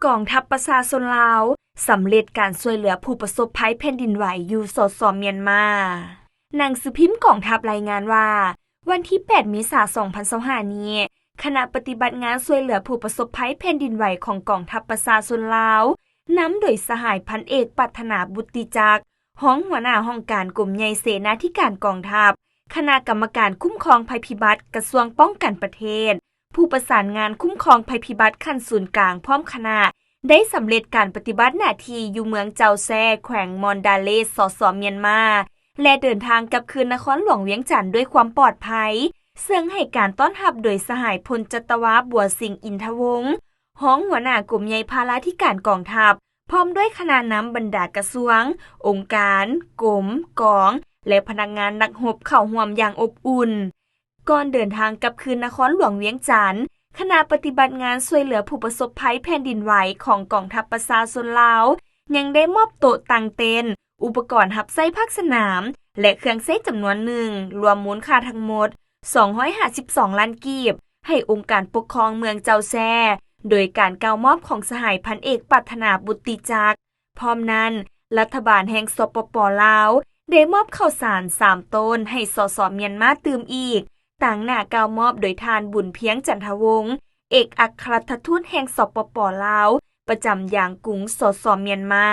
ກອງທັບປະຊາຊົນລາວ ສຳເລັດການຊ່ວຍເຫຼືອຜູ້ປະສົບໄພແຜ່ນດິນໄຫວຢູ່ ສສ ມຽນມາ. ໜັງສືພິມກອງທັບລາຍງານວ່າ ວັນທີແປດ ເມສາ ສອງພັນຊາວຫ້ານີ້, ຄະນະປະຕິບັດງານຊ່ວຍເຫຼືອຜູ້ປະສົບໄພແຜ່ນດິນໄຫວຂອງກອງທັບປະຊາຊົນລາວ ນຳໂດຍສະຫາຍພັນເອກ ປັດຖະໜາ ບຸດຕິຈັກ ຮອງຫົວໜ້າຫ້ອງການກົມໃຫຍ່ເສນາທິການກອງທັບ, ຄະນະກຳມະການຄຸ້ມຄອງໄພພິບັດ ກະຊວງປ້ອງກັນປະເທດ, ຜູ້ປະສານງານຄຸ້ມຄອງໄພພິບັດຂັ້ນສູນກາງພ້ອມຄະນະ ໄດ້ສຳເລັດການປະຕິບັດໜ້າທີ່ຢູ່ເມືອງເຈົ້າແຊ ແຂວງມອນດາເລ ສສ ມຽນມາ ແລະ ເດີນທາງກັບຄືນນະຄອນຫຼວງວຽງຈັນດ້ວຍຄວາມປອດໄພ, ເຊິ່ງໃຫ້ການຕ້ອນຮັບໂດຍສະຫາຍ ພົນຈັດຕະວາ ບົວສິງ ອິນທະວົງ ຮອງຫົວໜ້າກົມໃຫຍ່ພາລາທິການກອງທັບ ພ້ອມດ້ວຍຄະນະນຳບັນດາກະຊວງ, ອົງການ, ກົມ, ກອງ ແລະ ພະນັກງານນັກຮົບເຂົ້າຮ່ວມຢ່າງອົບອຸ່ນ. ກ່ອນເດີນທາງກັບຄືນນະຄອນຫຼວງວຽງຈັນ, ຄະນະປະຕິບັດງານຊ່ວຍເຫຼືອຜູ້ປະສົບໄພແຜ່ນດິນໄຫວຂອງກອງທັບປະຊາຊົນລາວ ຍັງໄດ້ມອບໂຕະຕັ້ງເຕັນ, ອຸປະກອນຮັບໃຊ້ພາກສະໜາມ ແລະ ເຄື່ອງໃຊ້ຈຳນວນໜຶ່ງ, ລວມມູນຄ່າທັງໝົດ ສອງຮ້ອຍຫ້າສິບສອງລ້ານກີບ ໃຫ້ອົງການປົກຄອງເມືອງເຈົ້າແຊ ໂດຍການກ່າວມອບຂອງສະຫາຍພັນເອກ ປັດຖະໜາ ບຸດຕິຈັກ. ພ້ອມນັ້ນ, ລັດຖະບານແຫ່ງ ສປປ ລາວ ໄດ້ມອບເຂົ້າສານສາມໂຕນໃຫ້ ສສ ມຽນມາຕື່ມອີກ, ຕາງໜ້າກ່າວມອບໂດຍທ່ານ ບຸນພຽງ ຈັນທະວົງ ເອກອັກຄະລັດຖະທູດແຫ່ງ ສປປ ລາວ ປະຈຳຢາງກຸງ ສສ ມຽນມາ.